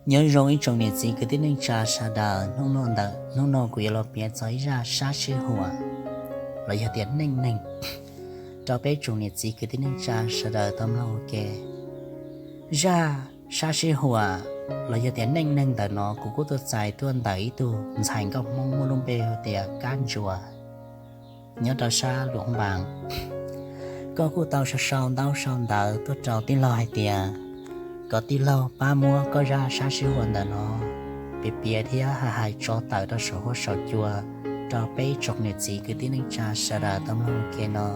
Nyob zoo ib tsoom niam txiv kwv tij neej tsa sawv daws, hnub no ntawm hnub no kuv yuav los piav txog ib zaj sab sib huam los yog tias neej neeg rau peb tsoom niam txiv kwv tij neej tsa sawv daws tau mloog ua ke. Zaj sab sib huam los yog tias neej neeg ntawm no kuv kuj tuaj txais tuaj ntawm ib tug ntxhais nkauj Hmoob muaj lub npe hu tias Kab Ntsuas, nyob rau sab Luam Npas. Koj kuj tau sau sau ntaub sau ntawv tuaj rau tij laug hais tias kom tij laug pab muab koj zaj sab sib huam ntawm no piav piav thiab hais hais tso tawm rau saum huab saum cua rau peb tsoom niam txiv kwv tij neej tsa sawv daws tau mloog ua ke no.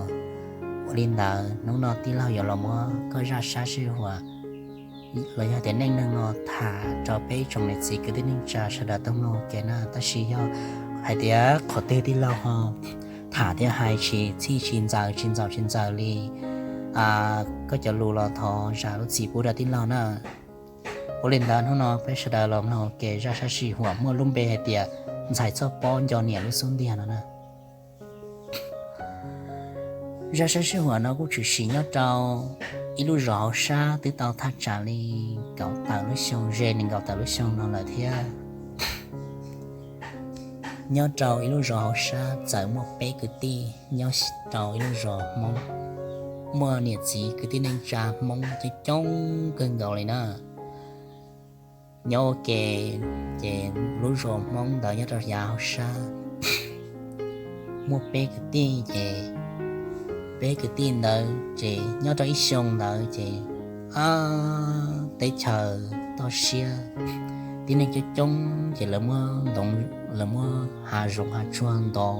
Ua li ntawd hnub no tij laug yuav los muab koj zaj sab sib huam los yog tias neej neeg no tham rau peb tsoom niam txiv kwv tij neej tsa sawv daws tau mloog ua ke na. Tab sis yog hais tias qhov twg tij laug ho tham thiab hais tsis txhij tsis ntxaws tsis ntxaus tsis ntxaws li koj cov lus los thov zam lub txim pub rau tij laug na. Ua li ntawd hnub no peb sawv daws los mloog ua ke zaj sab sib huam muaj lub npe hais tias ntxhais txoj pob nco niam lub xub ntiag no na. Zaj sab sib huam no kuj tshwm sim nyob rau ib lub zos hauv sab twb tau thaj tsam li kaum tawm lub xyoo, ze nees nkaum tawm lub xyoo no lawm thiab. Nyob rau ib lub zos hauv sab txawm muaj peb kwv tij nyob rau ib lub zos Hmoob, muaj niam txiv kwv tij neej tsa Hmoob coob coob kawg nkaus li na. Nyob ua ke, ces lub zos Hmoob ntawd nyob rau yav hauv sab muaj peb kwv tij ces peb kwv tij ntawd ces nyob rau ib xyoo ntawd ces teb chaws toj siab, tib neeg coob coob ces lawv muab ntoo, lawv muab hav zoov hav tsuag ntov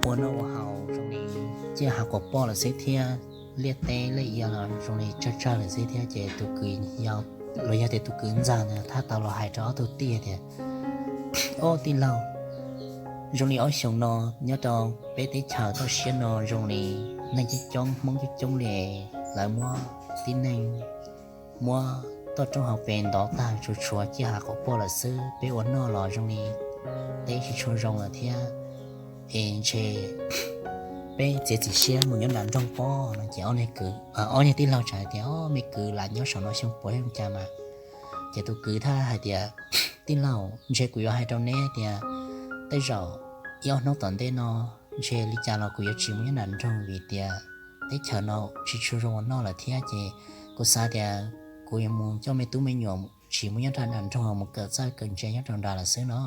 ua noj ua haus zoo li ciaj hav quas poj lawm xwb thiab, liaj teb liaj ia los zoo li tsawg tsawg lawm xwb thiab. Ces tus kwv yau, los yog tias tus kwv ntxawg ntawd thiaj tau los hais rau ob tug tij tias, Ob tij laug, zoo li ob xyoos no nyob rau peb teb chaws toj siab no zoo li neeg coob coob Hmoob coob coob li, lawv muab tib neeg muab toj roob hauv pes ntov tag tsuas tshuav ciaj hav quas poj lawm xwb, peb ua noj los zoo li teb tsis tshua zoo lawm thiab. Es ntshe peb txiav txim siab mus nyob nram nroog pob no. Ces ob niag kwv, ob niag tij laug txawm hais tias, Ob, me kwv, lam nyob saum no xyoo puav yeej cas mas. Ces tus kwv thiaj hais tias, Tij laug, ntshe kuv yuav hais rau neb tias tej zaum ib ob hnub tom ntej no ntshe li cas los kuv yuav tsis mus nyob nram nroog vim tias teb chaws no tsis tshua zoo ua noj lawm thiab. Ces kuv xav tias kuv yuav mus coj me tub me nyuam tsis mus nyob rau nram nroog, mus kawm txawj kawm ntse nyob rau nram lawm xwb no.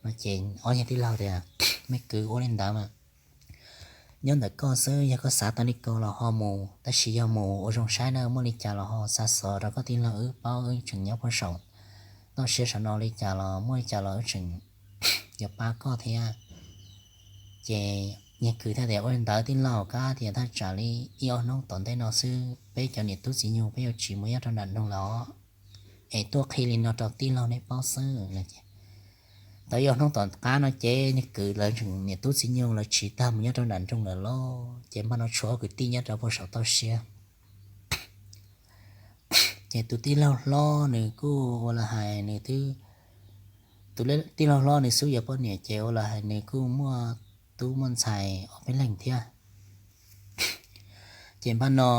No ces ob niag tij laug tias, Me kwv, ua li ntawd mas nyob ntawm koj xwb, yog koj xav tau li ko los ho mus, tab sis yog mus ua zoo saib na, muaj li cas los ho xa xov rau koj tij laug wb paub, wb tseem nyob puag saum toj siab saum no, li cas los muaj li cas los wb tseem yuav pab koj thiab. Ces niag kwv thiaj tias, Ua li ntawd tij laug, kab tias thaj tsam li ib ob hnub tom ntej no xwb peb cov niam tub txiv nyug peb yuav tsis mus nyob rau nram nroog lawm, es tuaj qhia li no rau tij laug neb paub xwb. Tau ib ob hnub tom qab no ces niag kwv lawv tseem niam tub txiv nyug lawv tsiv tag mus nyob rau nram nroog lawm lauj. Ces npaj no tshuav ob kwv tij nyob rau puag saum toj siab. Ces tus tij laug hlob nws kuj ua li hais nws twb, tus tij laug hlob nws xub yuav poj niam ces ua li hais nws kuj muaj tub muaj ntxhais ob peb leeg thiab. Ces npaj no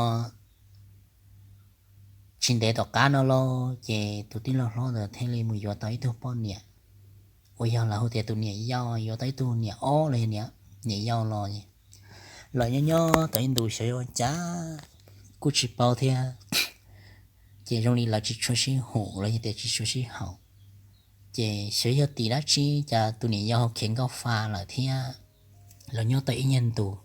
tsis ntev tom qab no lauj, ces tus tij laug hlob ntawd thiaj li mus yuav tau ib tug poj niam, uas yog lawv hu tias tus niam yau, yuav tau ib tug niam ob los yog niam yau los. Lawv nyob nyob tau ib ntus xyov ua cas kuj tsis paub thiab, ces zoo li lawv tsis tshua sib haum los yog tias tsis tshua sib haum. Ces xyov yog tim dab tsi cas tus niam yau ho khiav nkauj fa lawm thiab. Lawv nyob tau ib nyuag ntus,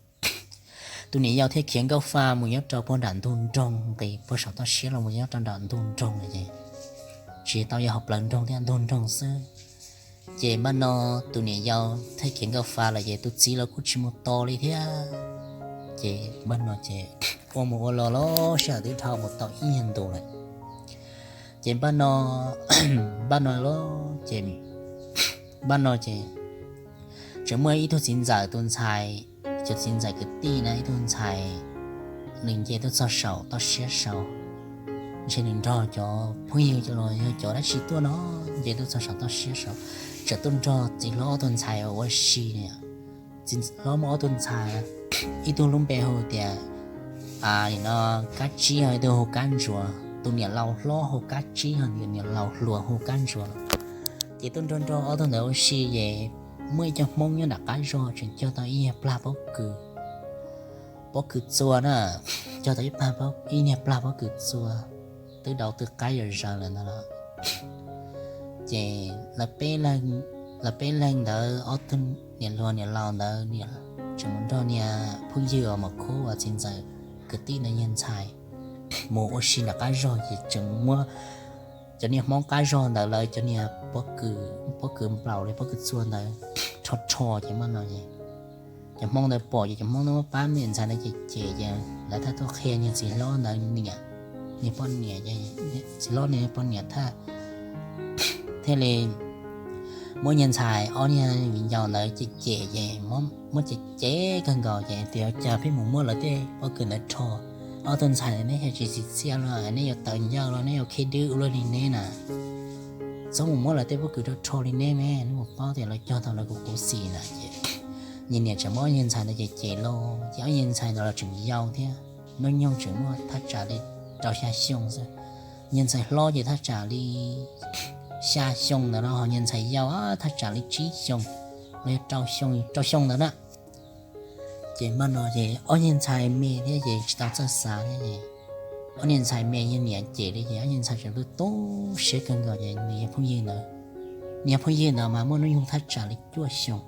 tus niam yau thiaj khiav nkauj fa mus nyob rau puag nram ntug nroog, nqis puag saum toj siab los mus nyob rau nram ntug nroog lawm ces tsis tau yog hauv plawv nroog thiab, ntug nroog xwb. Ces npaj no tus niam yau thiaj khiav nkauj fa lawm ces tus txiv los kuj tsis mus tos li thiab. Ces npaj no ces ua mus ua los los sij hawm twb dhau mus tau ib nyuag ntus lawm. Ces npaj no, npaj no los ces, npaj no ces tseem muaj ib tug txiv ntxawm tus ntxhais, cov txiv ntxawm kwv tij na, ib tug ntxhais, nws nce tuaj txog saum toj siab saud, ntshe nws nrog cov phooj ywg los yog cov dab tsi tuaj no, nce tuaj txog saum toj siab saud, txawm tuaj nrog txiv hlob ob tug ntxhais ua si. Txiv hlob muaj ob tug ntxhais, ib tug lub npe hu tias, nim no Kab Tsib, ho ib tug hu Kab Ntsuas. tus niam laus hlob hu Kab Tsib, ho tus niam laus hluas hu Kab Ntsuas. Ces tuaj nrog nrog ob tug ntawd ua si ces muaj ib co Hmoob nyob nram qab zog tseem cog tau ib niag plag pob kws, pob kws txua na, cog tau ib plag, ib niag plag pob kws txua, twb dau twb qaib zom zaws lawm ntag los. Ces lawv peb leeg ntawd, ob tug niam hluas niam laus ntawd tseem mus nrog niag phooj ywg uas Maum Khub uas txiv ntxawm kwv tij ntawd yawg ntxhais mus ua si nram qab zog ces tseem muab cov niag Hmoob qab zog ntawd lawv cov niag pob kws, pob kws nplaum li pob kws txua ntawd rho rho ces mas no ces cov Hmoob ntawd pom ces cov Hmoob ntawd muab pab me ntxhais ntawd cem cem ces lawv thiaj tuaj qhia niag txiv hlob ntawd niam, niag poj niam, txiv hlob niag poj niam thiaj thiaj li muab niag ntxhais ob niag viv ncaus ntawd cem cem ces muab cem cem kawg nkaus ces tias cas peb mus muab lawv tej pob kws ntawd rho, ob tug ntxhais neb yog tsis txiv txiaj los neb yuav tawv ncauj los neb yuav khib dwb ua luaj li neb na, txhob mus muab lawv tej pob kws rho rho li neb me, neb mus paub tias lawv cog tau lawv kuv quv xim na ces niag niam tseem muab ob niag ntxhais ntawd cem cem lauj ces ob niag ntxhais ntawd los tseem yau thiab, hnub nyoog tseem muaj thaj tsam li rau xya xyoo xwb. Niag ntxhais hlob ces thaj tsam li xya xyoo ntawd no, ho niag ntxhais yau thaj tsam li tsib xyoo los yog rau xyoo, rau xyoo ntawd na. Ces mas no ces ob niag ntxhais me thiab ces tsis tau txawj xav thiab ces ob niag ntxhais me yog niam cem li ces ob niag ntxhais tseem tu tu siab kawg nkaus ces nws yog phooj ywg ntawd, niag phooj ywg ntawd mas muaj hnub nyoog thaj tsam li cuaj xyoo.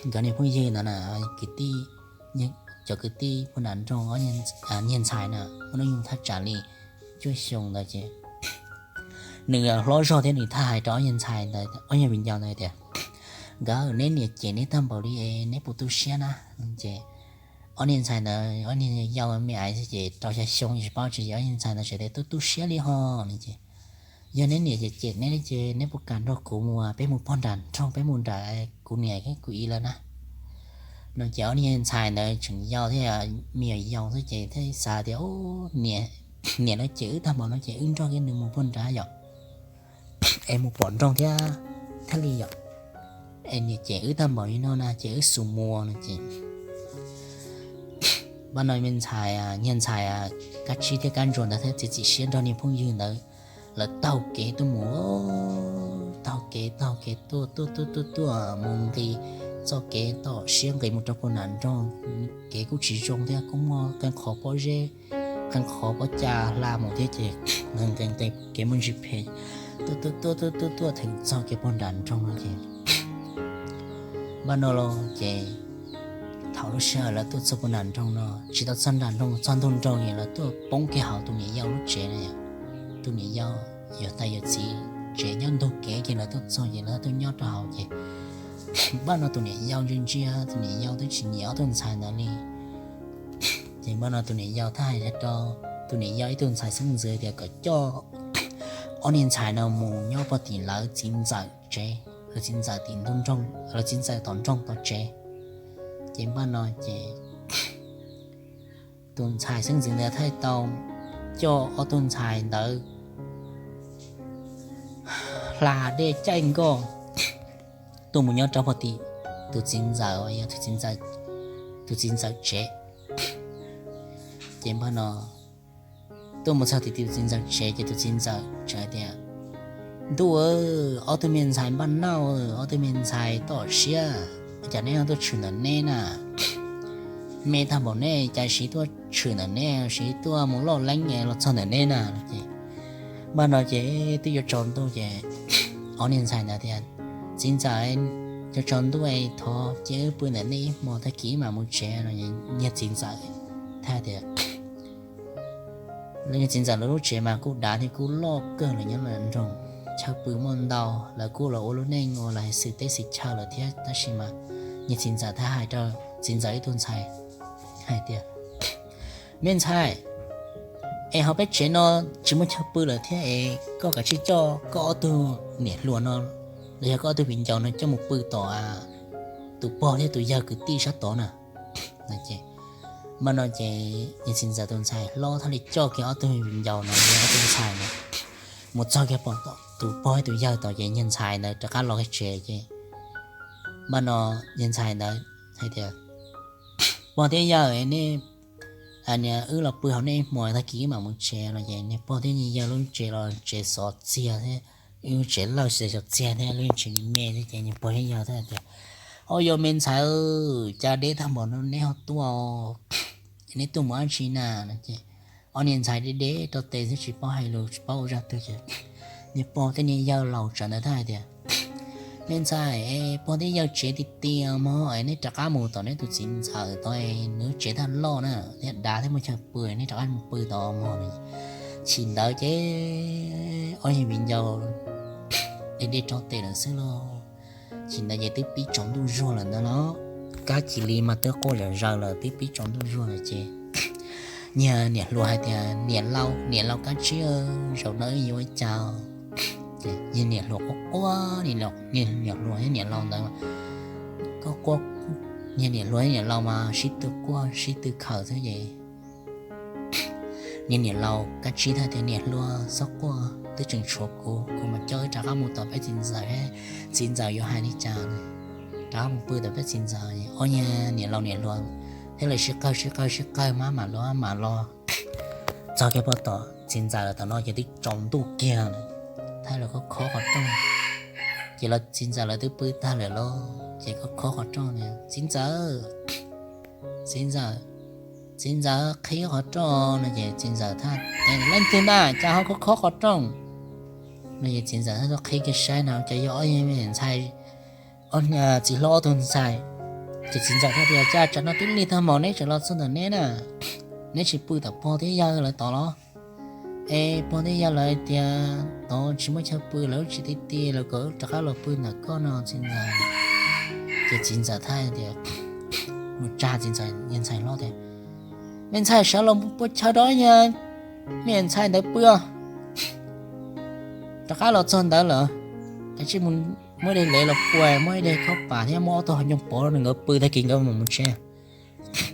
Nkawd niag phooj ywg ntawd na, kwv tij, cov kwv tij poj nram nroog, niag ntxhais na muaj hnub nyoog thaj tsam li cuaj xyoo ntawd ces nws hlob zog thiab nws thiaj hais rau ob niag ntxhais ntawd, ob niag viv ncaus ntawd tias, nkawd, neb niam cem neb tag npaum li es neb puas tu siab na? Ces ob niag ntxhais ntawd, ob niag yau me ais xwb ces rau xya xyoo tsis paub tsis, ob niag ntxhais ntawd tseem tias, tu tu siab li ho no ces, yog neb niam cem cem neb li ces neb puas kam nrog kuv mus, peb mus pog nram nroog, peb mus nram kuv niam kuv txiv lawv na no ces ob niag ntxhais ntawd tseem yau thiab, me nyuam yaus xwb ces thiaj xav tias, niam, niam lawv cem wb tag npaum no ces wb nrog kiag nws mus pog nrad yom, es mus pom nroog thiab thiaj li yom, es niam cem wb tag npaum li no na ces wb xus mus no ces mas no me ntxhais, niag ntxhais Kab Tsib thiab Kab Ntsuas ntawd thiaj txiav txim siab nrog niag phooj ywg ntawd lawv taug kev tuaj mus, taug kev taug kev tuaj tuaj tuaj tuaj tuaj mus nqis txoj kev tom siab nqis mus rau pog nram nroog, kev kuj tsis zoo thiab kuj muaj qee qhov pob zeb, qee qhov pob ca hla mus thiab ces nqis nqis nqis kev muaj ntsis phem, tuaj tuaj tuaj tuaj tuaj tuaj theem txog kiag pog nram nroog no ces mas no los ces thaum lub sij hawm lawv tuaj txog pog nram nroog no, tsis tau txog nram nroog, txog ntug nroog es lawv tuaj poob kiag hauv tus niam yau lub tsev no. Tus niam yau yog tais yawm txiv tsev nyob ntug kev ces lawv tuaj txog ces lawv tuaj nyob rau hauv ces mas no tus niam yau ntsia ntsia, tus niam yau twb tsis nyiam ob tug ntxhais ntawd li. Ces mas no tus niam yau thiaj hais rau tus niam yau ib tug ntxhais xeeb ntxwv tias kom coj ob niag ntxhais no mus nyob pog tim lawv txiv ntxawm tsev, lawv txiv ntxawm tim ntug nroog, lawv txiv ntxawm tom nroog tom tsev. Ces mas no ces tus ntxhais xeeb ntxwv ntawd thiaj tau coj ob tug ntxhais ntawd hla dej caij nkoj tuaj mus nyob rau pog tim tus txiv ntxawm, tus txiv ntxawm tsev. Ces mas no tuaj mus txog tim tus txiv ntxawm tsev ces tus txiv ntxawm tsev tias, ntuj, ob tug me ntxhais npaj nauj, ob tug me ntxhais tom siab, cas neb tuaj tshwm ntawm neb na? Me tag npaum neb cas siv tuaj tshwm ntawm neb, siv tuaj mus loj leeb los txog ntawm neb na? Ces mas no ces twb yuav tsaus ntuj ces ob niag ntxhais ntawd tias, txiv ntxawm, yuav tsaus ntuj, thov cia wb pw ntawm nej ib hmo, tag kis wb mam mus tsev no. Niag txiv ntxawm thiaj tias, niag txiv ntxawm lawv lub tsev mas kuj dav thiab kuj loj kawg, lawv nyob nram nroog, chaw pw muaj ntau, lawv kuj los ua lub neej ua los xwm teb xwm chaw lawm thiab. Tab sis mas niag txiv ntxawm thiaj hais rau txiv ntxawm ib tug ntxhais hais tias, me ntxhais, es hauv peb tsev no tsis muaj chaw pw lawm thiab es koj kav tsij coj koj ob tug niam hluas no los yog koj ob tug viv ncaus no coj mus pw tom tus pog thiab tus yawg kwv tij sab tod na. Mas no ces niag txiv ntxawm tus ntxhais hlob thiaj li coj kiag ob tug viv ncaus no, ob tug ntxhais no mus txog kiag pom tus pog thiab tus yawg tod ces niag ntxhais ntawd rov qab los kiag tsev ces mas no niag ntxhais ntawd hais tias, pog thiab yawg, nej Wb los pw hauv nej hmo, tag kis wb mam mus tsev no ces niag pog thiab niag yawg lub tsev los tsev xov txiag thiab, wb tsev lawj xov txiag thiab, lub tsev me me thiab ces niag pog thiab yawg thiaj tias, Au yog me ntxhais, cas deb tag npaum no neb ho tuaj, neb tuaj mus dab tsi na? Ces ob niag ntxhais deb deb rau tes thiab tsis paub hais lus tsis paub ua zaj twg ces niag pog thiab niag yawg laus tsev ntawd thiaj hais tias, Me ntxhais, pog thiab yawg tsev tiag tiag mog, neb rov qab mus tom neb tus txiv ntxawm tod, nws tsev thaj loj na, thiab dav thiab muaj chaw pw, neb rov qab mus pw tod mog. Chim ntawd ces ob niag viv ncaus deb deb rau tes lawm xwb lauj. Chim ntawd ces twb pib tsaus ntuj zuag lawm ntag los, kab cia li mas twb quaj zom zaws lawm, twb pib tsaus ntuj zuag lawm ces niag niam hluas hais tias, Niam laus, niam laus kab tsib, zaum no wb yuav ua cas? Niag niam hluas quaj quaj, niag niam hluas thiab niam laus ntawd, niag niam hluas thiab niam laus mas sib tw quaj sib tw khaws xwb ces niag niam laus kab tsib thiaj tias, Niam hluas, txhob quaj, twb tseem tshuav kuv, kuv mam coj wb rov qab mus tom peb txiv ntxawm, txiv ntxawm yuav hais li cas, rov qab mus pw tom peb txiv ntxawm. Ob niag niam laus niam hluas thiaj li sib qawg sib qawg sib qawg mas mam los mam los txog kiag pog tom txiv ntxawm lawm tom no ces twb tsaus ntuj kiag lawm, thiaj li khob khob qhov rooj. Ces los txiv ntxawm lawv twb pw tag lawm lauj, ces khob khob qhov rooj, Txiv ntxawm, txiv ntxawm, txiv ntxawm, qhib qhov rooj no ces txiv ntxawm thiaj, Leej twg na, cas ho khob khob qhov rooj? No ces txiv ntxawm thiaj tuaj qhib kiag saib no ces yog ob niag me ntxhais, txiv hlob ob tug ntxhais. Ces txiv ntxawm thiaj tias, Cas tsam no twb lig tag hmo neb tseem los txog ntawm neb na, neb tsis pw tom pog thiab yawg lawv tod los? Es pog thiab yawg lawv tias tod tsis muaj chaw pw, lawv tsis ti ti, lawv kom wb rov qab los pw ntawm koj no txiv ntxawm. Ces txiv ntxawm thiaj tias, mus tsa txiv ntxawm, niag ntxhais hlob tias, Me ntxhais, sawv los pua chaw rau me ntxhais ntawd pw, rov qab los txog ntawd lawm, kav tsij mus muab ib daig lev los pua, muab ib daig khaub pam thiab muab ob tug hav ncooj pov rau nkawd pw, tag kis nkawd mam mus tsev.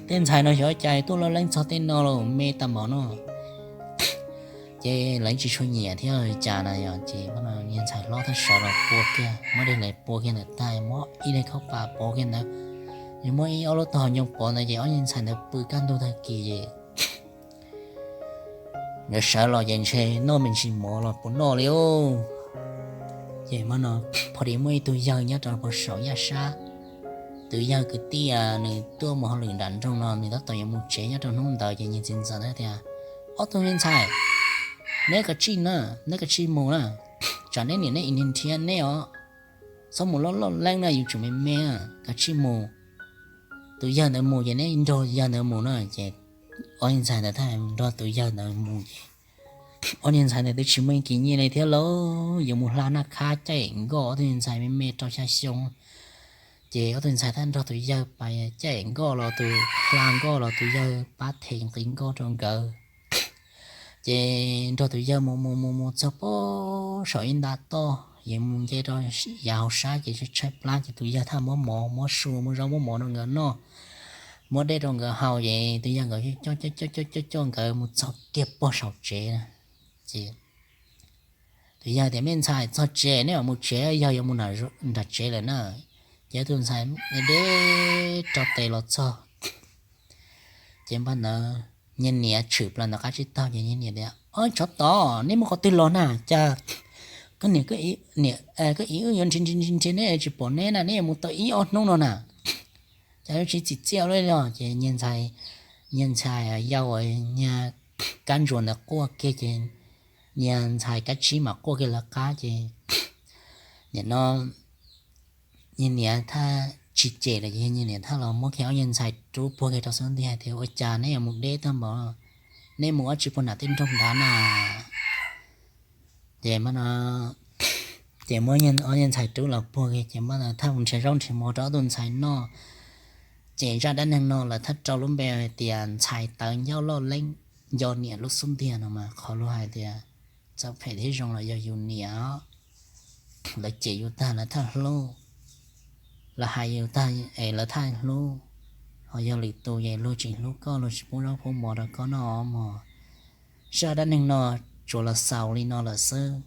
Tej ntxhais no xyov cas tuaj loj leeb txog tej no los me tag npaum no. Ces lawv tsis tshua nyiam thiab cas na yog ces niag ntxhais hlob thiaj sawv los pua kiag, muab daig lev pua kiag ntawd tag, muab ib daig khaub pam pov kiag ntawd, muab ib ob lub tog hav ncooj pov ntawd ces ob niag ntxhais ntawd pw kaj ntug tag kis es nkawd sawv los ces ntshe noj me ntsis mov los puas noj li os. Ces no pho dis muaj ib tug yawg nyob rau pem saum yaj sab, tus yawg kwv tij nws tuaj mus hauj lwm nram nroog no nws tab tom yuav mus tsev nyob rau hnub ntawd ces niag txiv ntxawm thiaj tias, Ob tug me ntxhais, neb kav tsij na, neb kav tsij mus na, tsam neb niam neb txiv nrhiav neb os, txhob mus loj loj leeb na, yuav tsum me me, kav tsij mus. Tus yawg ntawd mus ces neb nrog yawg ntawd mus na. Ces ob niag ntxhais ntawd thiaj nrog tus yawg ntawd mus ces ob niag ntxhais ntawd twb tsis muaj ib kis nyiaj li thiab lauj, yuav mus hla naj khab caij nkoj, ob tug niag ntxhais me me rau xya xyoo. Ces ob tug ntxhais thiaj nrog tus yawg pais caij nkoj los tus hla nkoj los tus yawg pab them nqi nkoj rau nkawd. Ces nrog tus yawg mus mus mus mus txog pem saum ib nta toj, ces mus nce rau yav hauv sab ces tshaib plab ces tus yawg thiaj muab mov muab su muab zaub muab mov rau nkawd noj, muab dej rau nkawd haus ces tus yawg nkawd coj coj coj coj nkawd mus txog kiag pem saum tsev. Ces tus yawg tias, Me ntxhais, txog tsev neb mam mus tsev, yawg yuav mus nram tsev lawm na. Ces tus ntxhais deb rau tes los txog, ces npaj ntawd niag niam tshwm plaws ntawm qab tsib taug ces niag niam tias, Ob tsov tom, neb mus qhov twg los na? Cas koj niam koj txiv wb yuav nrhiav nrhiav nrhiav neb tsis pom neb na, neb yuav mus tau ib ob hnub no na, cas yuav tsis txim txiaj li los? Ces niag ntxhais yau, niag kab ntsuas ntawd quaj kiag ces niag ntxhais kab tsib mas quaj kiag lawv qab ces nim no niag niam thiaj tsis cem lawm ces niag niam thiaj los muab kiag ob niag ntxhais rub puag kiag rau xub ntiag tias, Ua cas neb yuav mus deb tag npaum, neb mus ua tsi puag nram tej nroog nrad na? Ces, ces muab ob niag ntxhais rub los puag kiag ces thiaj mus nrhiav zaub nrhiav mov rau ob tug ntxhais noj. Ces zaj dab neeg no lawv thiaj rau lub npe hais tias ntxhais tawv ncauj loj leeb nco niam lub xub ntiag no mas qhov luag hais tias txawm phem thiab zoo los yog yus niam, lawv cem yus tag lawv thiaj hlub, lawv hais yus tag es lawv thiaj hlub. Ho yog lwm tus ces luag tsis hlub koj, luag tsis pub zaub pub mov rau koj noj mog. Zaj dab neeg no tsuas los xaus li no lawm xwb.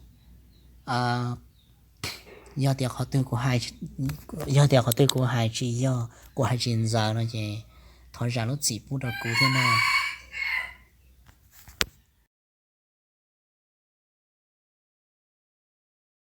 Yog tias qhov twg kuv hais, yog tias qhov twg kuv hais tsis yog, kuv hais tsis ntxaws no ces thov zam lub txim pub rau kuv thiab na.